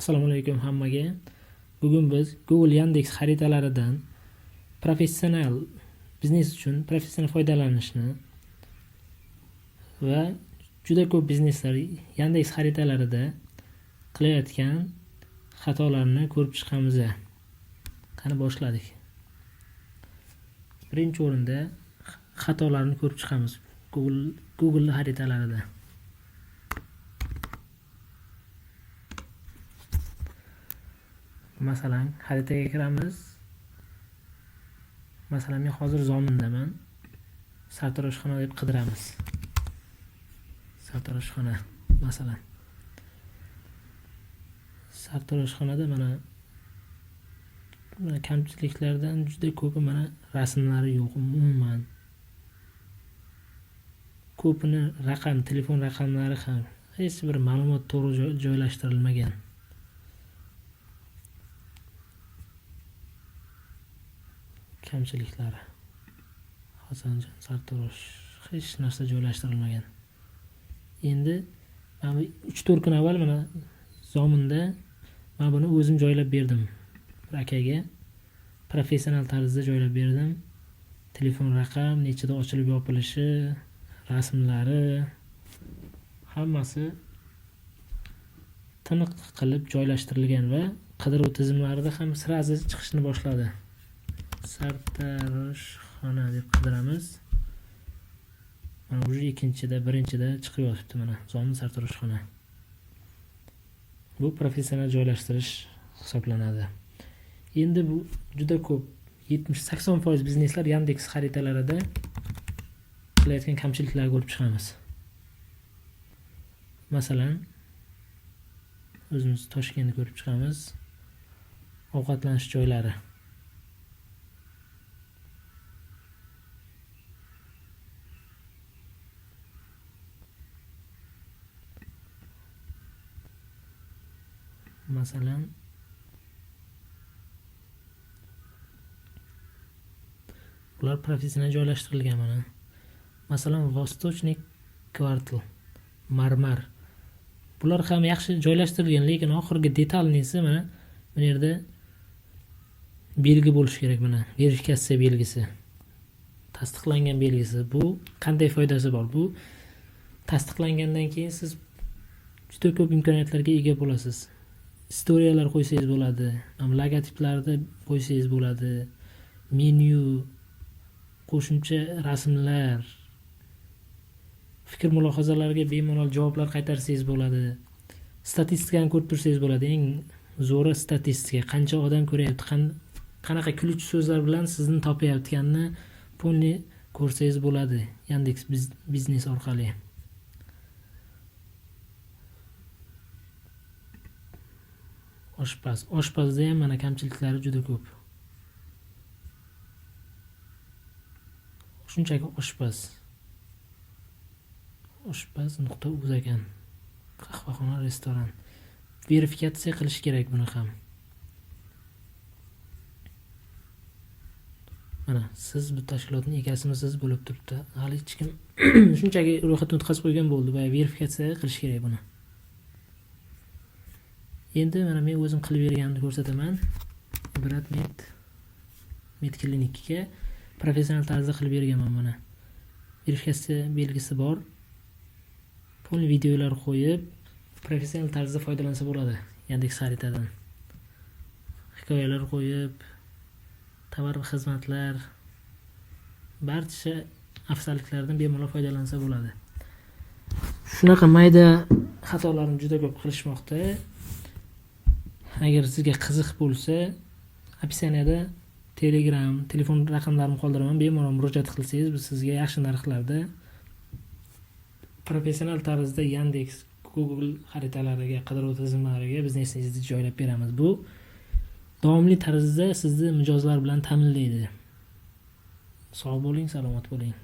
Assalomu alaykum hammaga. Bugun biz Google Yandex xaritalaridan professional biznes uchun professional foydalanishni va juda ko'p bizneslar Yandex xaritalarida qilayotgan xatolarni ko'rib chiqamiz. Qani boshladik. Birinchi o'rinda xatolarni ko'rib chiqamiz Google xaritalarida. Masalan, xaritaga kiramiz. Masalan, men hozir Zomindaman. Sartaroshxona deb qidiramiz. Sartaroshxona masalan. Sartaroshxonada mana kamchiliklardan juda ko'pi, mana rasmlari yo'q umuman. Ko'pini raqam, telefon raqamlari ham hech bir ma'lumot to'g'ri joylashtirilmagan. Kamchiliklari. Hasanjon sartarosh hech narsa joylashtirilmagan. Endi mana 3-4 kun avval mana Zominda mana buni o'zim joylab berdim. Bir akaga professional tarzda joylab berdim. Telefon raqam, nechida ochilib yopilishi, rasmlari hammasi tiniq qilib joylashtirilgan va qidiruv tizimlarida ham sразу chiqishni boshladi. Sartaroshxona deb qidiramiz. Mana уже ikkinchida, birinchida chiqib yotibdi mana Zomin sartaroshxona. Bu professional joylashtirish hisoblanadi. Endi bu juda ko'p 70-80% bizneslar Yandex xaritalarida qilayotgan kamchiliklarni ko'rib chiqamiz. Masalan, o'zimiz Toshkentni ko'rib chiqamiz. Ovqatlanish joylari. Masalan, bular professional joylashtirilgan mana. Masalan, Vostochniy kvartal, Marmar. Bular ham yaxshi joylashtirilgan, lekin oxirgi detalnisi mana bu yerda belgi bo'lishi kerak mana, verifikatsiya belgisi. Tasdiqlangan belgisi. Bu qanday foydasi bor? Bu tasdiqlangandan keyin siz juda ko'p imkoniyatlarga ega bo'lasiz. Storiyalar qo'ysangiz bo'ladi, logotiplarni qo'ysangiz bo'ladi, menyu, qo'shimcha rasmlar, fikr mulohazalarga bemalol javoblar qaytarsangiz bo'ladi. Statistikani ko'rib tursangiz bo'ladi. Eng zo'ri statistika. Qancha odam ko'ryapti, qanaqa ключ so'zlar bilan sizni topayotganini polni ko'rsangiz bo'ladi Yandex biznes orqali. Oshpaz. Oshpazda ham mana kamchiliklari juda ko'p. Shunchaki oshpaz. Oshpaz.uz ekan. Qahvaxona, restoran. Verifikatsiya qilish kerak buni ham. Mana siz bu tashkilotning egasimisiz bo'lib turibdi. Hali hech kim shunchaki ro'yxatdan o'tkazib qo'ygan bo'ldi. Boya verifikatsiya qilish kerak buni. Endi mana men o'zim qilib berganimni ko'rsataman. Ibrat Med klinikga professional tarzda qilib berganman mana. Verifikatsiya belgisi bor. Polni videolar qo'yib professional tarzda foydalansa bo'ladi Yandex xaritadan. Hikoyalar qo'yib, tovar va xizmatlar, barcha afzalliklardan bemalol foydalansa bo'ladi. Shunaqa mayda xatolarni juda ko'p qilishmoqda. Agar sizga qiziq bo'lsa, описаниеda Telegram, telefon raqamlarimni qoldiraman. Bemalol murojaat qilsangiz, biz sizga yaxshi narxlarda professional tarzda Yandex, Google xaritalariga, qidiruv tizimlariga biznesingizni joylab beramiz. Bu davomli tarzda sizni mijozlar bilan ta'minlaydi. Sog' bo'ling, salomat bo'ling.